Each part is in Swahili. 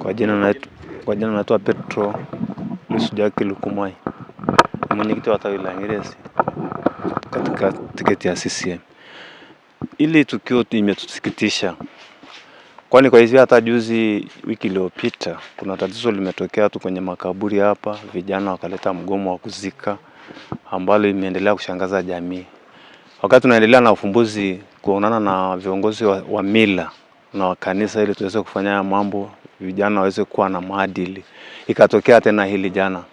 Kwa jina naitwa Petro Lusujaki Lukumai, ni mwenyekiti wa tawi la Ngiresi katika tiketi ya CCM. Ili tukio imetusikitisha, kwani kwa hivyo hata juzi wiki iliyopita kuna tatizo limetokea tu kwenye makaburi hapa, vijana wakaleta mgomo wa kuzika ambalo imeendelea kushangaza jamii. Wakati tunaendelea na ufumbuzi kuonana na viongozi wa mila na wa kanisa ili tuweze kufanya mambo vijana waweze kuwa na maadili, ikatokea tena hili jana,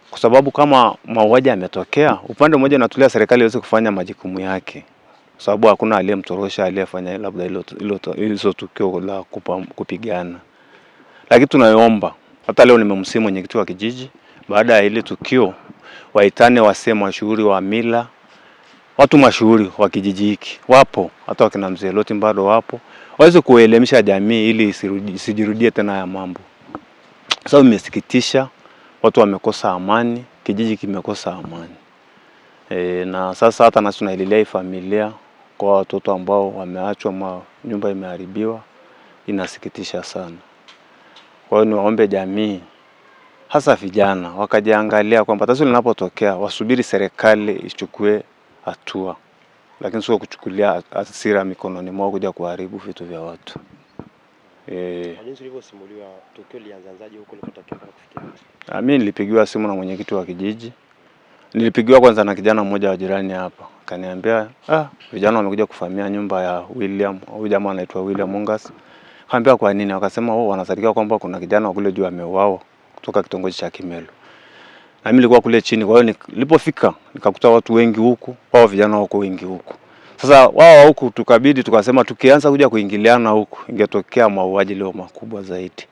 kwa sababu kama mauaji yametokea, upande mmoja unatulia serikali iweze kufanya majukumu yake, kwa sababu hakuna aliyemtorosha aliyefanya labda hilo tukio la kupigana. Lakini tunaomba, hata leo nimemsihi mwenyekiti wa kijiji, baada ya hili tukio waitane wasee mashuhuri wa mila, watu mashuhuri wa kijiji hiki wapo, hata wakina mzee Loti bado wapo, waweze kuelimisha jamii ili isijirudie tena haya mambo. Sababu imesikitisha, watu wamekosa amani, kijiji kimekosa amani. Na sasa hata nasi tunaililia hii familia kwa watoto ambao wameachwa, nyumba imeharibiwa, inasikitisha sana. Kwa hiyo niwaombe jamii, hasa vijana, wakajiangalia kwamba tatizo linapotokea wasubiri serikali ichukue hatua, lakini sio kuchukulia hasira mikononi mwao kuja kuharibu vitu vya watu. Jinsi ulivyosimuliwa tukio lilianzaje huko likatokea mpaka kufikia? Mimi nilipigiwa simu na mwenyekiti wa kijiji. Nilipigiwa kwanza na kijana mmoja wa jirani hapa. Akaniambia, vijana wamekuja kuvamia nyumba ya William, huyu jamaa anaitwa William Mungas. Kaambia kwa nini? Wakasema wao wanasadikia kwamba kuna kijana wa kule juu ameuawa kutoka kitongoji cha Kimelo. Na mimi nilikuwa kule chini, kwa hiyo nilipofika nikakuta watu wengi huku, wao vijana wako wengi huku. Sasa wao huku tukabidi tukasema tukianza kuja kuingiliana huku ingetokea mauaji leo makubwa zaidi.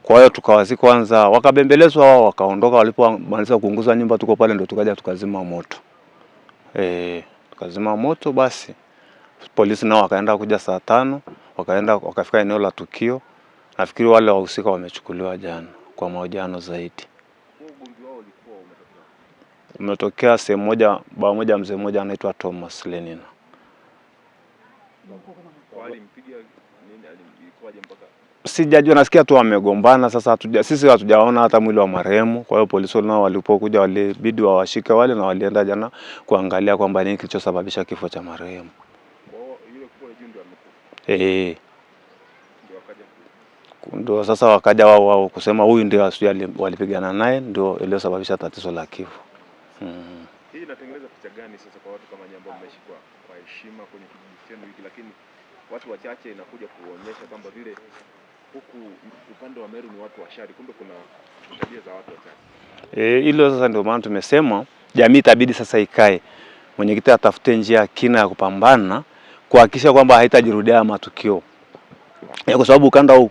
Kwa hiyo tukawasi kwanza, wakabembelezwa wao wakaondoka, walipomaliza kuunguza nyumba tuko pale ndo tukaja tukazima moto. Tukazima moto basi. Polisi nao wakaenda kuja saa 5, wakaenda wakafika eneo la tukio. Nafikiri wale wahusika wamechukuliwa jana kwa mahojiano zaidi. Umetokea sehemu moja, baba moja, mzee mmoja anaitwa Thomas Lenina. Sijajua, nasikia tu wamegombana. Sasa sisi hatujaona hata mwili wa marehemu. Kwa hiyo polisi nao walipokuja walibidi wawashike wale, na walienda jana kuangalia kwamba nini kilichosababisha kifo cha marehemu. Ndio sasa wakaja wao kusema huyu ndio walipigana naye ndio iliyosababisha tatizo la kifo. Hii inatengeneza picha gani sasa kwa watu kama nyinyi ambao mmeishi kwa heshima kwenye kijiji chenu hiki, lakini watu wachache inakuja kuonyesha kwamba vile huku upande wa Meru ni watu washari, kumbe kuna tabia za watu wachache. Hilo sasa ndio maana tumesema jamii itabidi sasa ikae, mwenyekiti atafute njia ya kina ya kupambana kuhakikisha kwamba haitajirudia matukio. Kwa sababu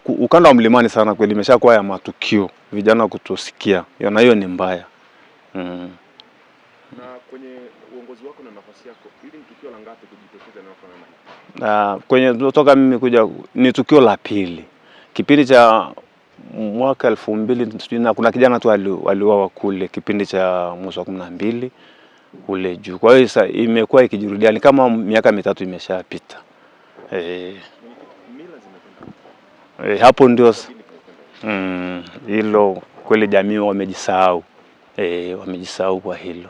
ukanda wa mlimani sana kweli imeshakuwa ya matukio, vijana kutosikia. Na hiyo ni mbaya. Na kwenye uongozi wako na nafasi yako, hili ni tukio la ngapi kujitokeza na kufanana hivi? Na kwenye toka mimi kuja ni tukio la pili. Kipindi cha mwaka 2000 na kuna kijana tu aliuawa kule kipindi cha mwezi wa 12 kule juu. Kwa hiyo sasa imekuwa ikijirudia, ni kama miaka mitatu imeshapita. Hapo ndio hilo kweli jamii wamejisahau. Wamejisahau kwa hilo.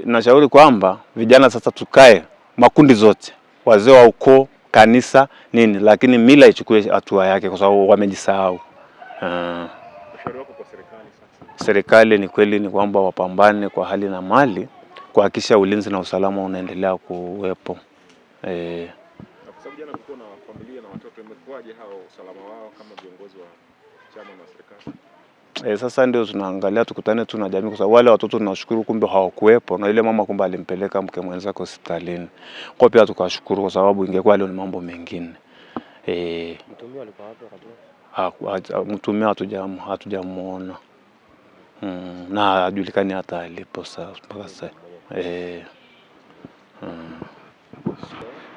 Nashauri kwamba vijana sasa tukae makundi zote, wazee wa ukoo, kanisa nini, lakini mila ichukue hatua yake kwa sababu wamejisahau. Ushauri wako kwa serikali sasa? Serikali ni kweli ni kwamba wapambane kwa hali na mali kuhakikisha ulinzi na usalama unaendelea kuwepo. Na kwa sababu jana kulikuwa na familia na watoto, imekuwaje hao usalama wao kama viongozi wa chama na serikali? Sasa ndio tunaangalia tukutane tu na jamii, kwa sababu wale watoto tunashukuru kumbe hawakuwepo, na ile mama kumbe alimpeleka mke mwenzake hospitalini. Kwa pia tukashukuru kwa sababu ingekuwa leo ni mambo mengine. Mtumio alikuwa wapi wakati huo? Mtumio hatujamuona. Na hajulikani hata alipo sasa mpaka sasa.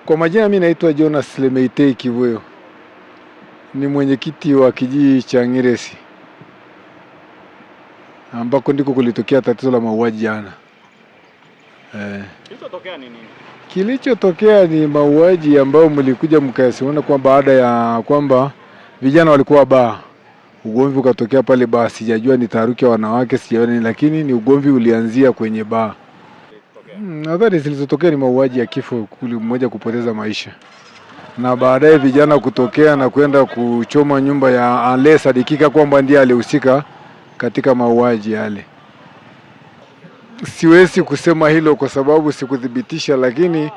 Kwa majina mimi naitwa Jonas Lemeitei Kivuyo. Ni mwenyekiti wa kijiji cha Ngiresi ambako ndiko kulitokea tatizo la mauaji jana. Kilichotokea ni nini? Kilichotokea ni mauaji ambayo mlikuja mkayasiona kwa baada ya kwamba vijana walikuwa baa, ugomvi ukatokea pale baa. Sijajua ni taharuki ya wanawake, sijajua nini, lakini ni ugomvi ulianzia kwenye baa. Nadhani zilizotokea ni mauaji ya kifo, kuli mmoja kupoteza maisha na baadaye vijana kutokea na kwenda kuchoma nyumba ya anayesadikika kwamba ndiye alihusika katika mauaji yale. Siwezi kusema hilo kwa sababu sikuthibitisha, lakini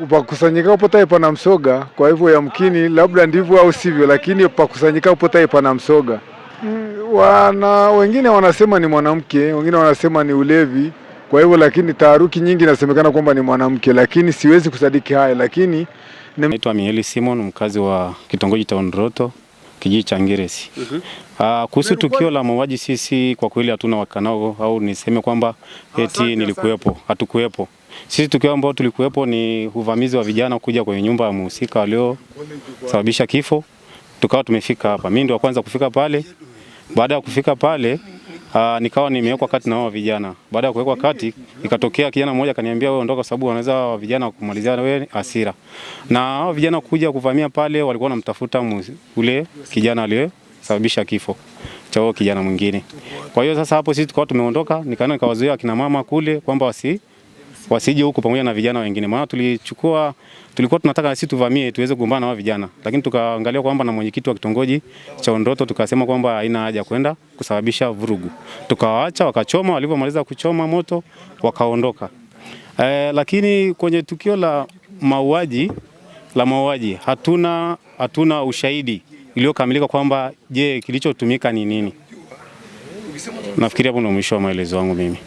pakusanyikapo tai pana msoga. Kwa hivyo yamkini labda ndivyo au sivyo, lakini pakusanyikapo tai pana msoga. Wengine wanasema ni mwanamke, wengine wanasema ni ulevi. Kwa hivyo lakini taharuki nyingi inasemekana kwamba ni mwanamke, lakini siwezi kusadiki haya, lakini Naitwa Mieli Simon, mkazi wa kitongoji cha Ondoroto, kijiji cha Ngiresi. Kuhusu tukio la mauaji, sisi kwa kweli hatuna wakanao au niseme kwamba eti nilikuwepo, hatukuwepo. Sisi tukio ambao tulikuwepo ni uvamizi wa vijana kuja kwenye nyumba ya mhusika waliosababisha kifo, tukawa tumefika hapa. Mimi ndio wa kwanza kufika pale. Baada ya kufika pale nikawa nimewekwa kati na wao vijana. Baada ya kuwekwa kati, ikatokea kijana mmoja akaniambia wewe ondoka, sababu wanaweza hao vijana kumalizia wewe hasira. Na hao vijana kuja kuvamia pale, walikuwa wanamtafuta ule kijana aliyesababisha kifo cha huyo kijana mwingine. Kwa hiyo sasa hapo sisi tukawa tumeondoka, nikaenda nikawazuia akina mama kule kwamba wasije huku pamoja na vijana wengine, maana tulikuwa tunataka sisi tuvamie tuweze kugombana na hao vijana, lakini tukaangalia kwamba na mwenyekiti wa kitongoji cha Ondoto tukasema kwamba haina haja kwenda kusababisha vurugu, tukawaacha wakachoma. Walivyomaliza kuchoma moto wakaondoka. Lakini kwenye tukio la mauaji hatuna ushahidi iliyokamilika kwamba je, kilichotumika ni nini. Nafikiri hapo ndio mwisho wa maelezo yangu mimi.